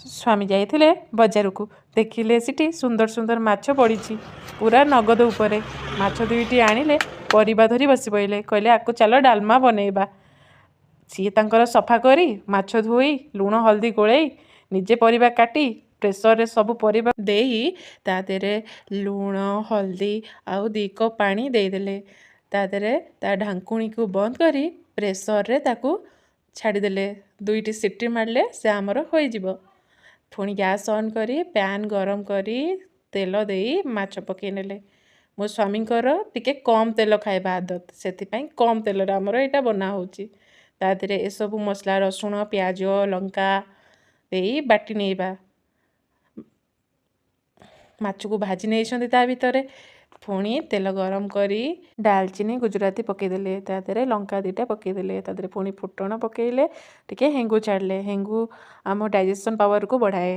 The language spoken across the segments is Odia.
ସ୍ୱାମୀ ଯାଇଥିଲେ ବଜାରକୁ। ଦେଖିଲେ ସେଠି ସୁନ୍ଦର ସୁନ୍ଦର ମାଛ ପଡ଼ିଛି ପୁରା ନଗଦ ଉପରେ। ମାଛ ଦୁଇଟି ଆଣିଲେ, ପରିବା ଧରି ବସି ପଡ଼ିଲେ। କହିଲେ, "ଆକୁ ଚାଲ ଡାଲମା ବନେଇବା।" ସିଏ ତାଙ୍କର ସଫା କରି, ମାଛ ଧୋଇ, ଲୁଣ ହଳଦୀ ଗୋଳେଇ, ନିଜେ ପରିବା କାଟି, ପ୍ରେସରରେ ସବୁ ପରିବା ଦେଇ, ତା ଦେହରେ ଲୁଣ, ହଳଦୀ ଆଉ 2 କପ୍ ପାଣି ଦେଇଦେଲେ। ତା ଦେହରେ ତା ଢାଙ୍କୁଣୀକୁ ବନ୍ଦ କରି ପ୍ରେସରରେ ତାକୁ ଛାଡ଼ିଦେଲେ। ଦୁଇଟି ସିଟି ମାରିଲେ ସେ ଆମର ହୋଇଯିବ। ପୁଣି ଗ୍ୟାସ୍ ଅନ୍ କରି, ପ୍ୟାନ୍ ଗରମ କରି, ତେଲ ଦେଇ ମାଛ ପକାଇ ନେଲେ। ମୋ ସ୍ୱାମୀଙ୍କର ଟିକେ କମ୍ ତେଲ ଖାଇବା ଆଦତ, ସେଥିପାଇଁ କମ୍ ତେଲରେ ଆମର ଏଇଟା ବନା ହେଉଛି। ତା ଦେହରେ ଏସବୁ ମସଲା, ରସୁଣ, ପିଆଜ, ଲଙ୍କା ଦେଇ ବାଟି ନେଇବା। ମାଛକୁ ଭାଜି ନେଇଛନ୍ତି। ତା ଭିତରେ ପୁଣି ତେଲ ଗରମ କରି ଡାଲଚିନି, ଗୁଜୁରାତି ପକାଇଦେଲେ। ତା ଦେହରେ ଲଙ୍କା ଦୁଇଟା ପକାଇଦେଲେ। ତା ଦେହରେ ପୁଣି ଫୁଟଣ ପକାଇଲେ, ଟିକେ ହେଙ୍ଗୁ ଛାଡ଼ିଲେ। ହେଙ୍ଗୁ ଆମ ଡାଇଜେସନ୍ ପାୱାରକୁ ବଢ଼ାଏ।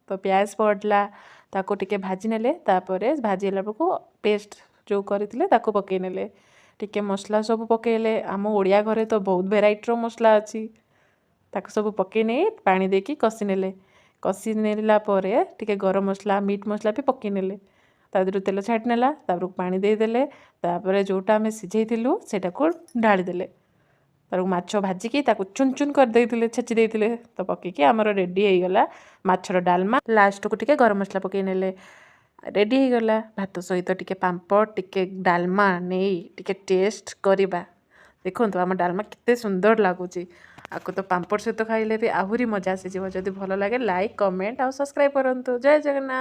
ତ ପିଆଜ ପଡ଼ିଲା, ତାକୁ ଟିକେ ଭାଜି ନେଲେ। ତାପରେ ଭାଜି ହେଲା ବେଳକୁ ପେଷ୍ଟ ଯେଉଁ କରିଥିଲେ, ତାକୁ ପକାଇ ନେଲେ। ଟିକେ ମସଲା ସବୁ ପକାଇଲେ। ଆମ ଓଡ଼ିଆ ଘରେ ତ ବହୁତ ଭେରାଇଟିର ମସଲା ଅଛି। ତାକୁ ସବୁ ପକାଇ ନେଇ ପାଣି ଦେଇକି କଷି ନେଲେ। କଷି ନେଲା ପରେ ଟିକେ ଗରମ ମସଲା, ମିଟ୍ ମସଲା ବି ପକାଇ ନେଲେ। ତା ଦେହରୁ ତେଲ ଛାଡ଼ି ନେଲା, ତାପରକୁ ପାଣି ଦେଇଦେଲେ। ତାପରେ ଯେଉଁଟା ଆମେ ସିଝେଇଥିଲୁ, ସେଇଟାକୁ ଢାଳିଦେଲେ। ତାକୁ ମାଛ ଭାଜିକି ତାକୁ ଚୁନ ଚୁନ କରିଦେଇଥିଲେ, ଛେଚି ଦେଇଥିଲେ, ତ ପକାଇକି ଆମର ରେଡ଼ି ହେଇଗଲା ମାଛର ଡାଲମା। ଲାଷ୍ଟକୁ ଟିକେ ଗରମ ମସଲା ପକାଇ ନେଲେ, ରେଡ଼ି ହେଇଗଲା। ଭାତ ସହିତ ଟିକେ ପାମ୍ପଡ଼, ଟିକେ ଡାଲମା ନେଇ ଟିକେ ଟେଷ୍ଟ କରିବା। ଦେଖନ୍ତୁ, ଆମ ଡାଲମା କେତେ ସୁନ୍ଦର ଲାଗୁଛି। ଆକୁ ତ ପାମ୍ପଡ଼ ସହିତ ଖାଇଲେ ବି ଆହୁରି ମଜା ଆସିଯିବ। ଯଦି ଭଲ ଲାଗେ, ଲାଇକ୍, କମେଣ୍ଟ ଆଉ ସବସ୍କ୍ରାଇବ୍ କରନ୍ତୁ। ଜୟ ଜଗନ୍ନାଥ।